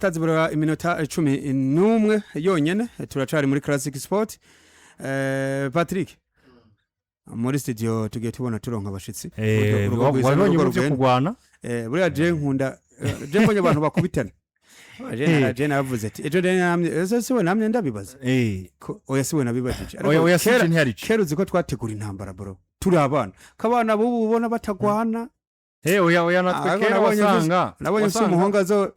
6 zibura iminota 11 yonyene, turacari muri Classic Sport. Patrick, muri studio tugiye tubona turonka abashitsi. Urugo rwiza wabibonye n'urugo mu byo rugenda. Kugwana. Buriya je nkunda, je mbonye abantu bakubitana. Je naravuze ati ejo rero namye, ese siwe namye ndabibaza oya, siwe nabibajije. Ariko Oya, oya, kera- sinje ntiyarice. Kera uzi ko twategura intambara, bro, turi abana, kabana bubu ubona batagwana. Oya, oya, natwe Ariko kera wasanga nabonye mfise umuhungu azo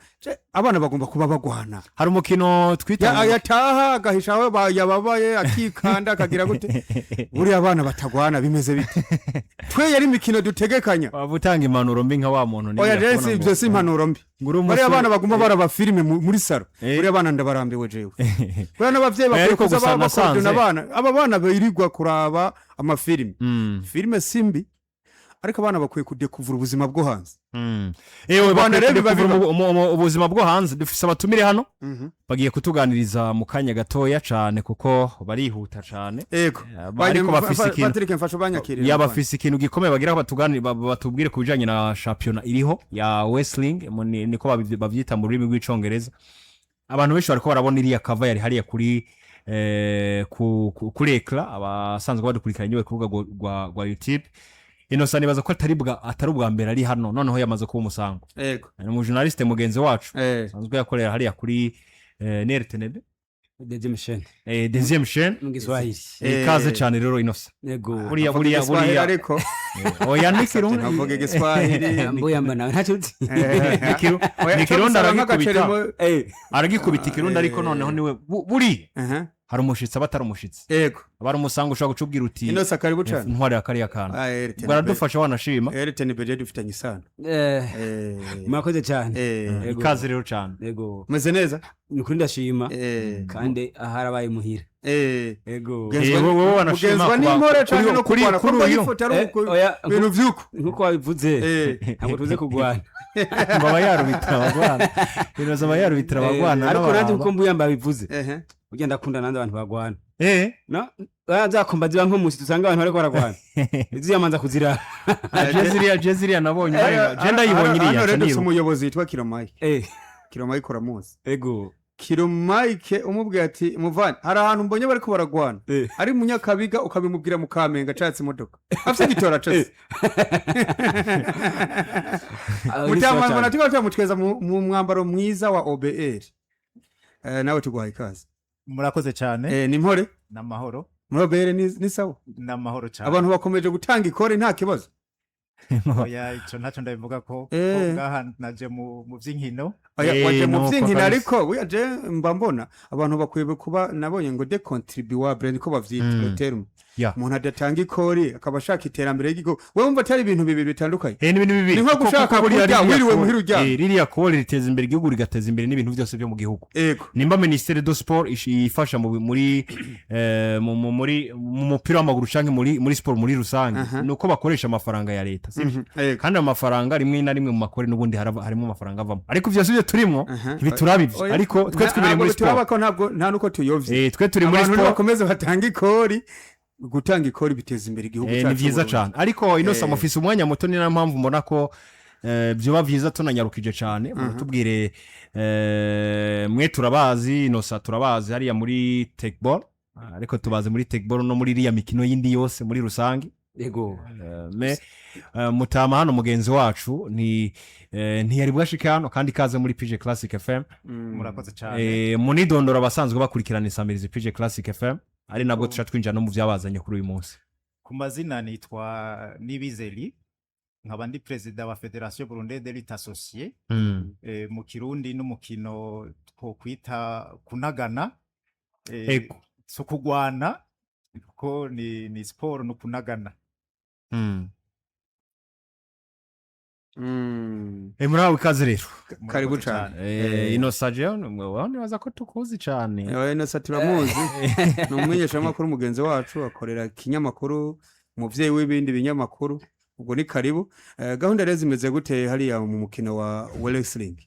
abana bagomba kuba bagwana. Hari umukino twita Yataha agahisha aho yababaye, akikanda, akagira gute. Buriya abana batagwana bimeze bite? Twe yari imikino dutegekanya. Waba utanga impanuro mbi nka wa muntu. Oya, rero si ibyo, si impanuro mbi. Ngo uri Bariya umusore- abana baguma baraba filime muri salon. Buriya abana ndabarambiwe jewe. Buriya n'abavyeyi Oya, bakwiye ariko kuza gusa bakordona nasanze- abana. Aba bana birirwa kuraba amafilime, filime simbi, ariko abana bakwiye kudekuvura ubuzima bwo hanze. Ewe, Rwanda bakwiye rero biba kudekuvura biba. ubuzima bwo hanze. Dufise abatumire hano, bagiye kutuganiriza mu kanya gatoya cane kuko barihuta cane. Ego. Ariko bafise ikintu Patrick, mfasha banyakirira. Ya, bafise ikintu gikomeye bagira batuganire, batubwire ku bijanye na shampiyona iriho ya wrestling, niko bavyita mu rurimi rw'Icongereza. Abantu benshi bariko barabona iriya cover yari hariya kuri kuri écran. Abasanzwe badukurikiranye ku rubuga rwa YouTube. Innocent, nibaza ko atari ubwa mbere ari hano, noneho yamaze kuba umusango. Ni umujournaliste mugenzi wacu asanzwe yakorera hariya kuri NRTNB. Deuxième chaîne. Deuxième chaîne. Mu Giswahili. Ikaze cyane rero, Innocent. Yego. Buriya Avuga buriya Igiswahili buriya ariko Oya, ni Kirundi. Ntavuga Igiswahili. Mbuyamba nawe ntacyo uzi. Oya, Ni ico Kirundi. bisaba nk'agaceri Aragikubita. Aragikubita Ikirundi, ariko noneho niwe buri hari umushitsi aba atari umushitsi, aba ari umusango ushobora guca ubwira uti Innocent, karibu cane. Ntwarira kariya kantu. Ah, RTNB. Baradufasha wanashima. RTNB rero dufitanye isano. Murakoze cyane. Yego. Ikaze rero cyane. Yego. Meze neza. Ni ukuri ndashima, kandi aharabaye muhira. Yego. Wowe wanashima Mugenzwa n'impore canke no kurwana kuri kuko uyu. yifoto ari Oya, ibintu vy'uko. Nkuko wabivuze, ntabwo tuze kugwana. Ngo aba yarubitira abagwana, Innocent aba yarubitira abagwana. Ariko nanjye n'abaraba. nkuko mbuyamba bivuze, burya ndakunda nanjye abantu bagwana. No nzakomba ziba nk'umunsi dusanga abantu bariko baragwana, iziyamanza kuziraba. Je ziriya nabonye umenga je ndayibonye iriya Hano nca rero dufise niruka. umuyobozi yitwa Kiromayike. Kiromayike uramuzi? Ego. Kiromayike umubwiye ati muvane hari ahantu mbonye bariko baragwana, ari mu Nyakabiga, ukabimubwira mu Kamenge, acatse imodoka afise igitora acatse. Mutama tuba tumutweza mu mwambaro mwiza wa OBR. Nawe tuguhaye ikaze. Murakoze cyane. Ni mpore? N'amahoro. Muri OBR ni sawa? N'amahoro cyane. Abantu bakomeje gutanga ikore, nta kibazo? Oya, ico ntacyo ndabivuga ko ngaha naje mu by'inkino. Oya, waje mu Nuko vy'inkino kabisa. ariko buya je mba mbona abantu bakwiye kuba, nabonye ngo des contribuables niko bavyita, le terme. Umuntu adatanga ikori akaba ashaka iterambere ry'igihugu, wewe wumva atari ibintu bibiri bitandukanye? Ni ibintu bibiri. Ni nko gushaka Kuko buriya kurya ririya wiriwe muhira uryamye. Ririya kori riteza imbere igihugu, rigateza imbere n'ibintu byose byo mu gihugu. Nimba ministère de sport ifasha mu muri muri mu mupira w'amaguru canke muri sport muri rusange, nuko bakoresha amafaranga ya leta, sibyo? Ego. Kandi ayo mafaranga rimwe na rimwe mu makori n'ubundi harimo amafaranga avamo, ariko ivyo sivyo turimwo. Ntibituraba ivyo. Oya. Ariko twe twibereye Ntabwo muri bituraba sport. ko ntabwo nta nuko tuyovye. Twe turi muri Abantu sport. nibakomeze batanga ikori. Gutanga ikori biteza imbere igihugu cyacu Ni vyiza c'Uburundi. cane, ariko ino mufise umwanya muto, ni nayo mpamvu mbona ko vyoba vyiza tunanyarukije cane. Muratubwire, mwe turabazi, Inosa turabazi hariya muri Tekball, ariko tubazi muri Tekball no muri iriya mikino yindi yose muri rusange. Yego. Me mutama hano mugenzi wacu ni ntiyari bwashike hano, kandi ikaze muri PJ Classic FM. Murakoze cyane. Munidondora abasanzwe bakurikirana isamirizi PJ Classic FM, ari nabwo tuca twinjira no mu vyabazanye kuri uyu munsi. Ku mazina nitwa Nibizeli, nkaba ndi perezida wa Fédération Burundaise de Lutte Associée. Mu Kirundi n'umukino twokwita kunagana. Si ukugwana kuko ni siporo, ni ukunagana. Murahawe ikaze rero. Karibu Murakoze cane. Inosa, jewe nibaza ko tukuzi cane. Oya, Inosa turamuzi, ni umumenyeshamakuru mugenzi wacu, akorera ikinyamakuru umuvyeyi w'ibindi binyamakuru. Ubwo ni karibu. Gahunda rero zimeze gute hariya mu mukino wa wrestling?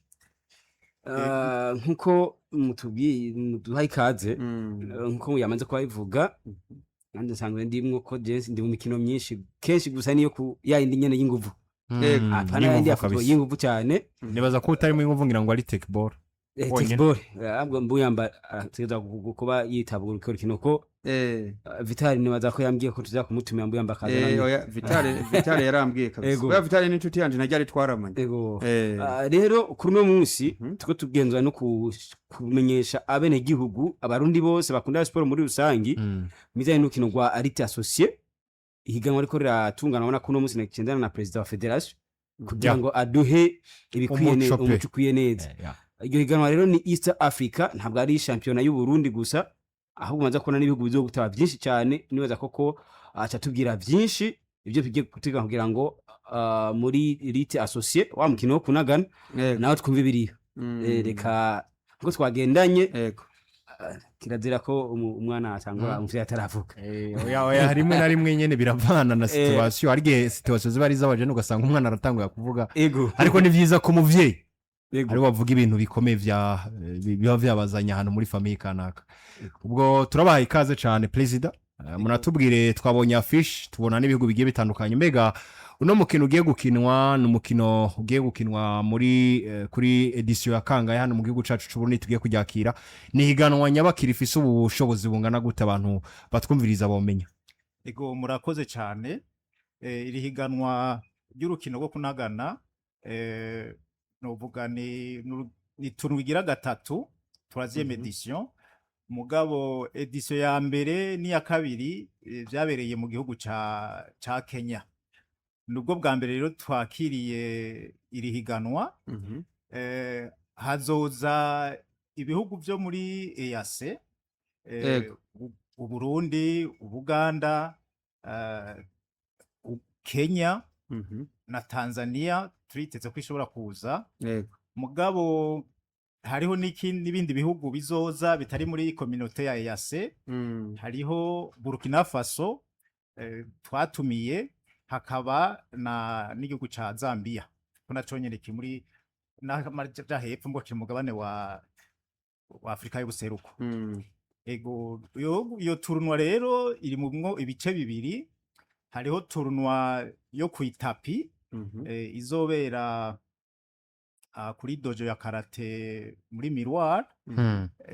Nkuko mutubwiye, muduhaye ikaze, nkuko yamaze kubabivuga, nanjye nsanzwe ndimwo ko je ndi mu mikino myinshi kenshi, gusa niyo ku ya yindi nyene y'inguvu. Yego. Apana yindi ya Y'inguvu football, kabisa. y'inguvu cyane. Nibaza ko utarimo inguvu, ngira ngo ari tekball. Wonyene. Teqball ahubwo Mbuyamba ategerezwa kuba yitabwa urukino rukino ko Vitali nibaza ko yambwiye ko tuza kumutumira Mbuyamba akaza nawe. Oya, Vitale yarambwiye kabisa. Ego. Oya, Vitale ni inshuti yanje, najya twaramanye. Ego. Rero kuri uno munsi tuko tugenzwa no kumenyesha abenegihugu, abarundi bose bakunda siporo muri rusangi, bijyanye n'urukino rwa lutte associée, ihiganwa riko riratungana. Ubona ko uno munsi nagendana na perezida wa fédération kugira ngo aduhe ibikwiye Umuco pe. umuco ukwiye neza. Iryo higanwa rero ni East Africa, ntabwo ari shampiyona y'u Burundi gusa, ahubwo umaze kubona n'ibihugu bizogutaba byinshi cyane. Nibaza koko aca tubwira byinshi ibyo tugiye guteganya kugira ngo muri lutte associée, wa mukino wo kunagana, nawe twumve ibiriyo. Reka nkuko twagendanye, kirazira ko umwana atangura umuvyeyi ataravuga. Oya, oya, rimwe na rimwe nyene biravana na situation. Hari igihe situation ziba ari iz'abajene, ugasanga umwana aratanguye kuvuga, ariko ni vyiza ko umuvyeyi ari wavuga ibintu bikomeye vya biba vyabazanye ahantu muri famille kanaka. Ubwo turabahaye ikaze cyane, perezida. Muratubwire, twabonye affiche, tubona n'ibihugu bigiye bitandukanye. Mbega uno mukino ugiye gukinwa ni umukino ugiye gukinwa muri kuri édition ya kangahe hano mu gihugu cacu c'Uburundi tugiye kuryakira? Ni higanwa nyabakiri ifise ubushobozi bungana gute, abantu batwumviriza bomenya? Ego, murakoze cyane. Iri higanwa ry'urukino rwo kunagana, novuga ni tournoi igira gatatu, troisième édition. Mugabo édition ya mbere n'iya kabiri vyabereye mu gihugu ca Kenya. Nubwo bwa mbere rero twakiriye iri higanwa. Hazoza ibihugu vyo muri EAC, Uburundi, Ubuganda, Kenya na Tanzania turiteze ko ishobora kuza. Mugabo hariho n'ibindi bihugu bizoza bitari muri communauté ya EAC. Hariho Burkina Faso twatumiye, hakaba na n'igihugu ca Zambia, ko naco nyene kiri muri n'amaja hepfo ngo kiri mu mugabane wa Afrika y'ubuseruko. Ego, iyo tournoi rero iri mwo ibice bibiri. Hariho tournoi yo kw'itapi izobera kuri dojo ya karate muri Miroir,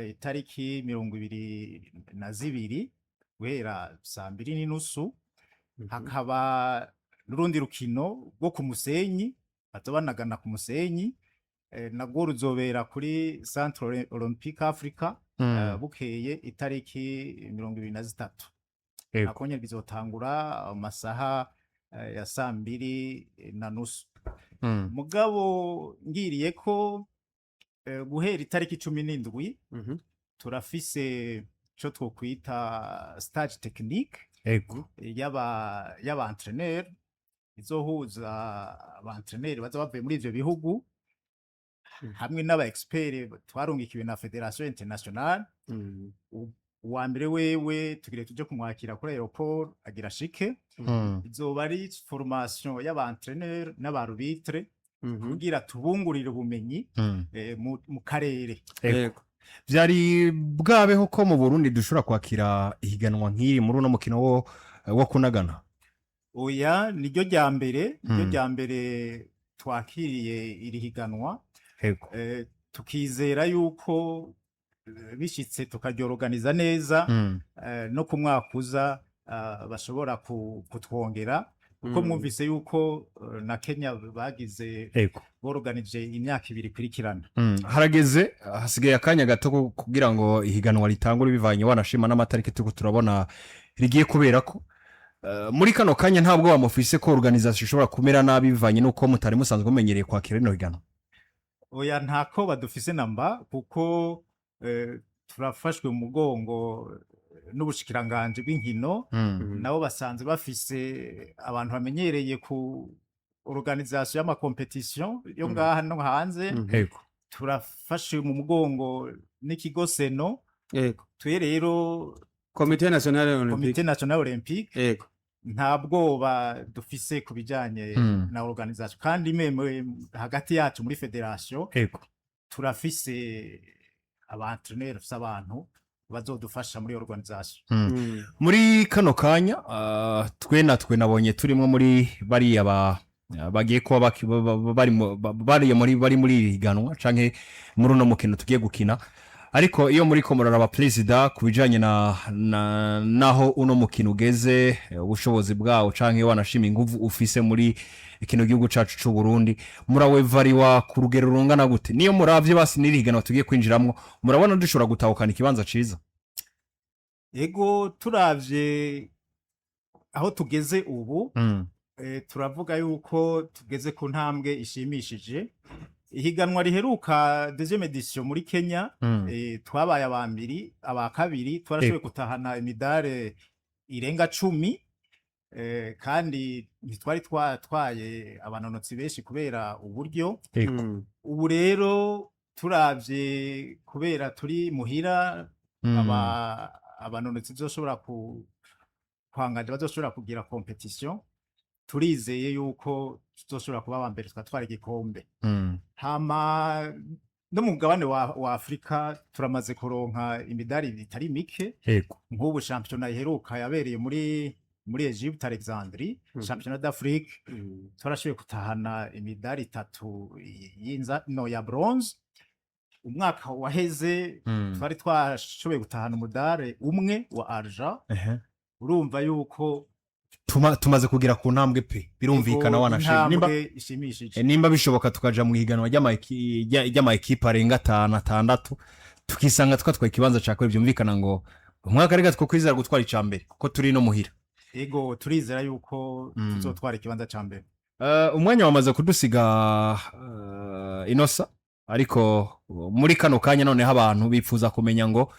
itariki 22 guhera saa 2:30. Hakaba n'urundi rukino rwo ku musenyi, bazoba banagana ku musenyi, narwo ruzobera kuri Centre Olympique Africa, bukeye itariki 23. Nako nyene bizotangura amasaha ya saa 2:30. Mugabo ngiriye ko guhera itariki 17 turafise ico twokwita stage technique y'aba entraîneur, izohuza aba entraîneur baza bavuye muri ivyo bihugu hamwe n'aba expert twarungikiwe na Fédération Internationale. Uwa mbere wewe tugire tuje kumwakira kuri aéroport, agira shike. Izoba ari formation y'aba entraîneur n'aba arbitre kugira tubungurire ubumenyi mu karere. Vyari bwabeho ko mu Burundi dushobora kwakira ihiganwa nk'iri muri uno mukino wo kunagana? Oya, niryo rya mbere, niryo rya mbere twakiriye iri higanwa. Tukizera yuko bishitse tukaryorganiza neza, no ku mwaka uza bashobora kutwongera, kuko mwumvise yuko na Kenya bagize boroganije imyaka 2 ikurikirana. Harageze, hasigaye akanya gato kugira ngo ihiganwa ritangure, bivanye wanashima n'amatariki turiko turabona rigiye kubera ko muri kano kanya ntabwo bamufise ko organisation ishobora kumera nabi, bivanye n'uko mutari musanzwe mumenyereye kwakira rino higanwa? Oya, ntako badufise namba, kuko turafashwe mu mugongo n'ubushikiranganje bw'inkino. Nabo basanzwe bafise abantu bamenyereye ku organisation y'ama compétition yo ngaha no hanze. Turafashe mu mugongo n'ikigo CNO. Twe rero Comité National Olympique. Comité National Olympique. Nta bwoba dufise ku bijanye na organisation, kandi même hagati yacu muri fédération turafise aba entraîneur, dufise abantu bazodufasha muri organisation. Muri kano kanya twe na twe nabonye turimo muri bariya ba Bagiye kuba bari muri iri higanwa canke muri uno mukino tugiye gukina. Ariko iyo muri ko muraraba, perezida, ku bijanye na naho uno mukino ugeze, ubushobozi bwawo canke wanashima inguvu ufise muri kino gihugu cacu c'u Burundi, murawevariwa ku rugero rungana gute? Niyo muravye basi n'iri higanwa tugiye kwinjiramwo, murabona dushobora gutahukana ikibanza ciza? Ego, turavye aho tugeze ubu, turavuga yuko tugeze ku ntambwe ishimishije. Ihiganwa riheruka, deuxième édition muri Kenya, twabaye aba mbiri, aba kabiri, twarashoboye gutahana imidare irenga 10, kandi ntitwari twatwaye abanonotsi benshi kubera uburyo. Ubu rero turavye, kubera turi muhira, abanonotsi bazoshobora ku kwangaja, bazoshobora kugira compétition, turizeye yuko tuzoshobora kuba aba mbere, tukatwara igikombe. Hama no mu mugabane wa Afrika turamaze kuronka imidari itari mike. Nk'ubu shampiyona iheruka yabereye muri Egypte, Alexandrie, championnat d'Afrique, twarashoboye gutahana imidari itatu y'inza no ya bronze. Umwaka waheze twari twashoboye gutahana umudare umwe wa argent. Urumva yuko Tumaze kugera ku ntambwe pe, birumvikana. Ego, Wanashima nimba intambwe ishimishije. Nimba bishoboka tukaja mu ihiganwa ry'ama ekipe arenga atanu, atandatu, tukisanga twatwaye ikibanza ca kabiri, byumvikana ngo umwaka reka two kwizera gutwara ica mbere kuko turi no muhira. Ego, turizera yuko tuzotwara ikibanza ca mbere. Umwanya wamaze kudusiga, Inosa, ariko muri kano kanya noneho abantu bifuza kumenya ngo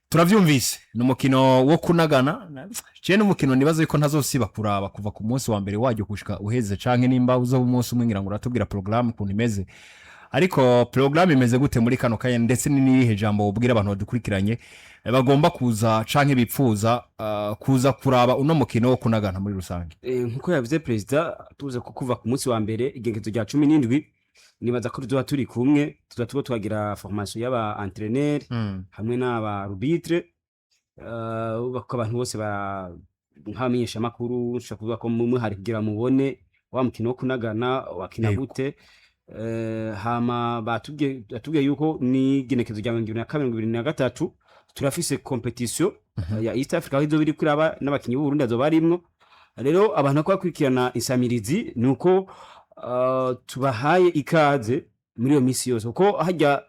turavyumvise ni umukino wo kunagana. Je n'umukino nibaza yuko ntazosiba kuraba kuva ku munsi wa mbere waryo gushika uheze, canke nimba uzoba umunsi umwe, ngira ngo uratubwira programme ukuntu imeze. Ariko programme imeze gute muri kano kanya, ndetse ni n'irihe jambo ubwira abantu badukurikiranye, bagomba kuza canke bipfuza kuza kuraba uno mukino wo kunagana muri rusange? Nkuko yavuze perezida, tuze ko kuva ku munsi wa mbere, igenekerezo rya 17, nibaza ko tuzoba turi kumwe, tuzoba turiko turagira formation y'aba entraîneur hamwe n'aba arbitre, ko abantu bose ba nk'abamenyeshamakuru nshobora kuvuga ko muhari kugira mubone wa mukino wo kunagana wakina gute. Hama batubwiye yuko n'igenekerezo rya 22, 2023 turafise compétition ya East Africa, aho izoba iriko iraba n'abakinyi b'Uburundi bazoba barimwo. Rero abantu bako bakurikirana insamirizi ni uko tubahaye ikaze muri iyo misi yose, kuko harya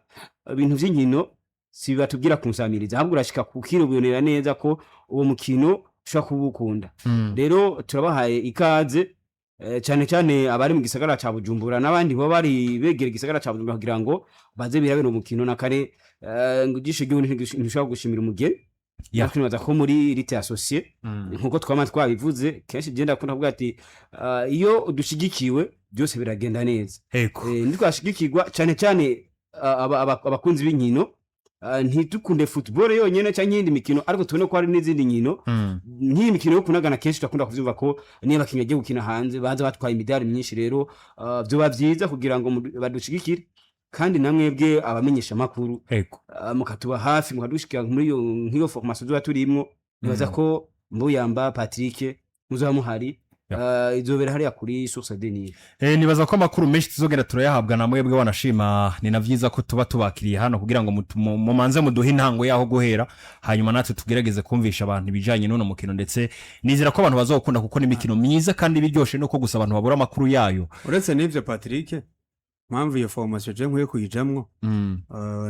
ibintu vy'inkino si batubwira ku nsamirizi, ahubwo urashika kukirubonera neza ko uwo mukino ushobora kuba ukunda. Rero turabahaye ikaze, cyane cyane abari mu gisagara ca Bujumbura n'abandi bo bari begera igisagara ca Bujumbura, kugira ngo baze birabera umukino. Na kare, ngo ijisho ry'uwundi ntishobora gushimira umugeni. Nibaza ko muri lutte associée, nkuko twama twabivuze kenshi, je ndakunda kuvuga ati iyo dushigikiwe byose biragenda neza. Ntitwashigikirwa, cyane cyane abakunzi b'inkino, ntitukunde football yonyene cyangwa iyindi mikino, ariko tubone ko hari n'izindi nkino nk'iyi mikino yo kunagana. Kenshi turakunda kuvyumva ko niyo abakinyi bagiye gukina hanze baza batwaye imidari myinshi. Rero vyoba vyiza kugira ngo badushigikire, kandi namwebwe abamenyesha amakuru mukatuba hafi, mukadushikira muri iyo nk'iyo formation tuba turimwo. Nibaza ko Mbuyamba Patrick muzoba muhari. Izobera hariya kuri Source de Nil. Nibaza ko amakuru menshi tuzogenda turayahabwa na mwebwe. Wanashima ni na vyiza ko tuba tubakiriye hano kugira ngo mumanze muduhe intango yaho guhera, hanyuma natwe tugerageze kumvisha abantu ibijanye n'uno mukino. Ndetse nizera ko abantu bazawukunda kuko ni imikino myiza kandi biryoshe, nuko gusa abantu babura amakuru yayo. Uretse n'ivyo, Patrick, mpamvu iyo formation je nkwiye kuyijamwo,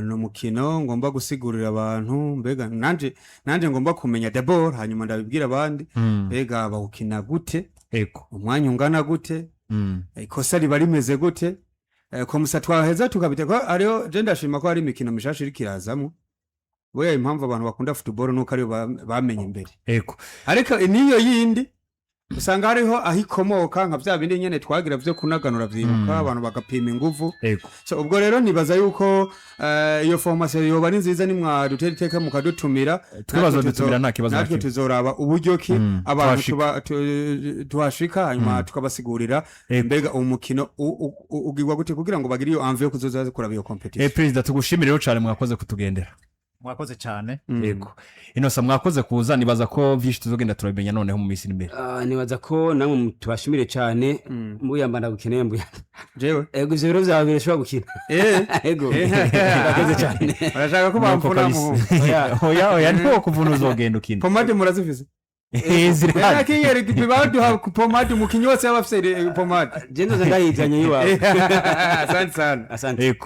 ni umukino ngomba gusigurira abantu, mbega nanje ngomba kumenya d'abord, hanyuma ndabibwira abandi. Mbega bawukina gute? Umwanya ungana gute? Ikosa riba rimeze gute? Komusa twaheza tukabita ko hariho. Je ndashima ko hari imikino mishasha iriko irazamwo. Buriya impamvu abantu bakunda football nuko ariyo bamenye imbere. Ariko n'iyo yindi usanga hariho aho ikomoka, nka vya bindi nyene twagira vyo kunaganura, vyibuka, abantu bagapima inguvu. So, ubwo rero nibaza yuko iyo formation yoba ari nziza nimwadutera iteka mukadutumira. Twibaza Natwe dutumira, nta kibazo na natwe kimwe. tuzoraba uburyo ki abantu tuhashika. tuhashika, hanyuma tukabasigurira mbega umukino ugirwa gute, kugira ngo bagire iyo envie yo kuzoza kuraba iyo compétition. Perezida, tugushimire rero cyane, mwakoze kutugendera. Mwakoze cyane. Yego, Inosa, mwakoze kuza. Nibaza ko vyinshi tuzogenda turabimenya noneho mu minsi iri imbere. Ah, nibaza ko namwe tubashimire cyane. Mbuyamba, ndagukeneye, mbuya. Jewe? Ego, ivyo biro vyawe birashobora gukina. Ego, murakoze cyane. Barashaka ko Nuko bamvuna kabisa. muhungu. Oya. Oya, oya, ntiwo kuvuna, uzogenda ukina. Pomade murazifise? Zirahari. Nakiyeri baduha pomade, umukinyi wese yaba afise pomade. Je ndoza ndayizanye iwawe. Asante sana. Asante. Yego.